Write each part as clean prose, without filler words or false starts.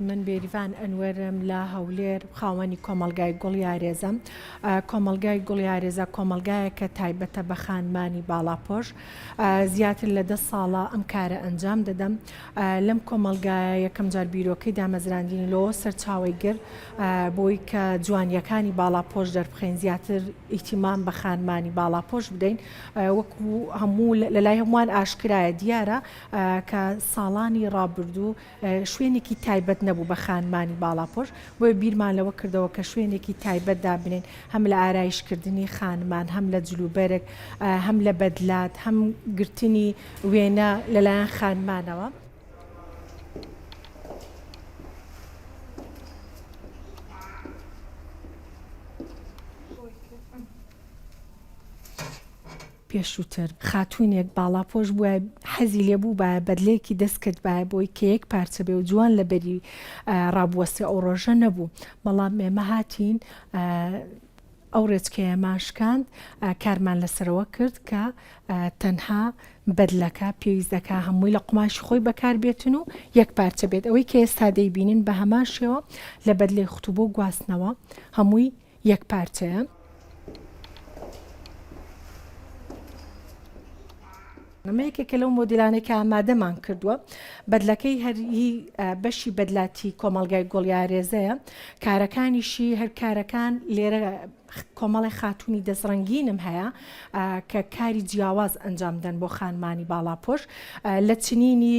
من بێریڤان ئەنوەرم لە هەولێر خاوەنی کۆمەڵگای گوڵیارێزەم. کۆمەڵگای گوڵیارێزە کۆمەڵگایەکە تایبەتە بە خانمانی باڵاپۆش. زیاتر لە دە ساڵە ئەم کارە ئەنجام دەدەم. لەم کۆمەڵگایە یەکەم جار بیرۆکەی دامەزراندنی لەوە سەرچاوەی گرت بۆی کە جوانییەکانی باڵاپۆش دەربخەین، زیاتر ئیهتیمام بە خانمانی باڵاپۆش بدەین. وەکو هەموو لەلای هەمووان ئاشکرایە دیارە کە ساڵانی ڕابردوو شوێنێکی تایبەت نەبوو بە خانمانی باڵاپۆش، بۆیە بیرمان لەوە کردەوە کە شوێنێکی تایبەت دابنێین هەم لە ئارایشکردنی خانمان، هەم لە جلوبەرگ، هەم لە بەدلات، هەم گرتنی وێنە لەلایەن خانمانەوە. پێشووتر خاتوونێک باڵاپۆش بوایە حەزی لێ بووبایە بەدلەیەکی دەست کردبایە بۆی کە یەک پارچە بێ و جوان لە بەری ڕابوەستێ ئەو ڕۆژە نەبوو بەڵام ئێمە هاتین ئەو ڕێچکەیەمان شکاند کارمان لەسەرەوە کرد کە تەنها بەدلەکە پێویست دەکا هەمووی لە قوماشی خۆی بەکار بێتن و یەک پارچە بێت ئەوەی کە ئێستا دەیبینن بە هەمان شێوە لە بەدلەی ختوبە و گواستنەوە هەمووی یەک پارچەیە. ئەمە یەکێکە لەو مۆدیلانەی کە ئامادەمان کردووە بەدلەکەی هەر هی بەشی بەدلاتی کۆمەڵگای گۆڵیارێزەیە کارەکانیشی هەر کارەکان لێرە کۆمەڵی خاتونی دەستڕەنگینم هەیە کە کاری جیاواز ئەنجام دەن بۆ خانمانی باڵاپۆش لە چنینی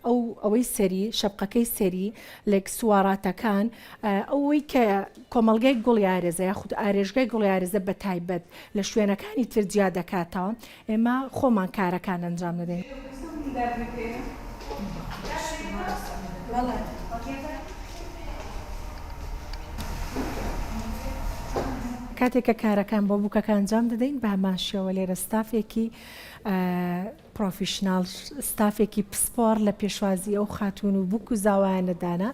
ئەو ئەوەی سەری شەپقەکەی سەری لێک سواراتەکان ئەوەی کە کۆمەڵگای گوڵیارێزە یاخود ئارێژگای گوڵیارێزە بە تایبەت لە شوێنەکانی تر جیا دەکاتەوە، ئێمە خۆمان کارەکان ئەنجام دەدەین. کاتێک کە کارەکان بۆ بووکەکە ئەنجام دەدەین بە هەمان شێوە لێرە ستافێکی پرۆفیشناڵ ستافێکی پسپۆڕ لە پێشوازی ئەو خاتوون و بووک و زاوایانە دانا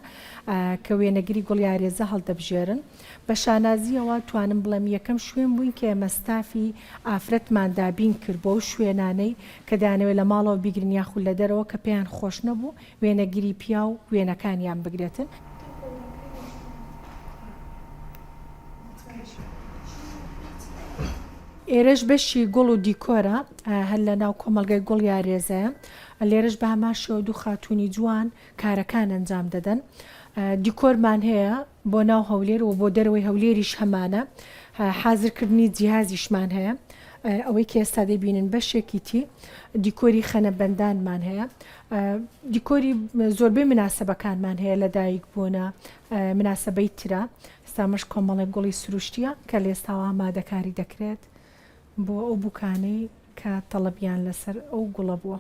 کە وێنەگری گوڵیارێزە هەڵدەبژێرن. بە شانازییەوە توانم بڵێم یەکەم شوێن بووین کە ئێمە ستافی ئافرەتمان دابین کرد بۆ ئەو شوێنانەی کە دەیانەوێت لە ماڵەوە بیگرن یاخود لە دەرەوە کە پێیان خۆش نەبوو وێنەگری پیاو وێنەکانیان بگرێتن. ئێرەش بەشی گوڵ و دیکۆرە هەر لە ناو کۆمەڵگای گوڵ یارێزەیە لێرەش بە هەمان شێوە دوو خاتوونی جوان کارەکان ئەنجام دەدەن دیکۆرمان هەیە بۆ ناو هەولێر و بۆ دەرەوەی هەولێریش هەمانە حازرکردنی جیهازیشمان هەیە ئەوەی کە ئێستا دەیبینن بەشێکی تی دیکۆری خەنەبەندانمان هەیە دیکۆری زۆربەی مناسبەکانمان هەیە لە دایک بوونە مناسبەی ترە ئێستا ئەمەش کۆمەڵێک گوڵی سروشتییە کە لە ئێستاوە ئامادەکاری دەکرێت بۆ ئەو بووکانەی کە تەڵەبیان لەسەر ئەو گوڵە بووە.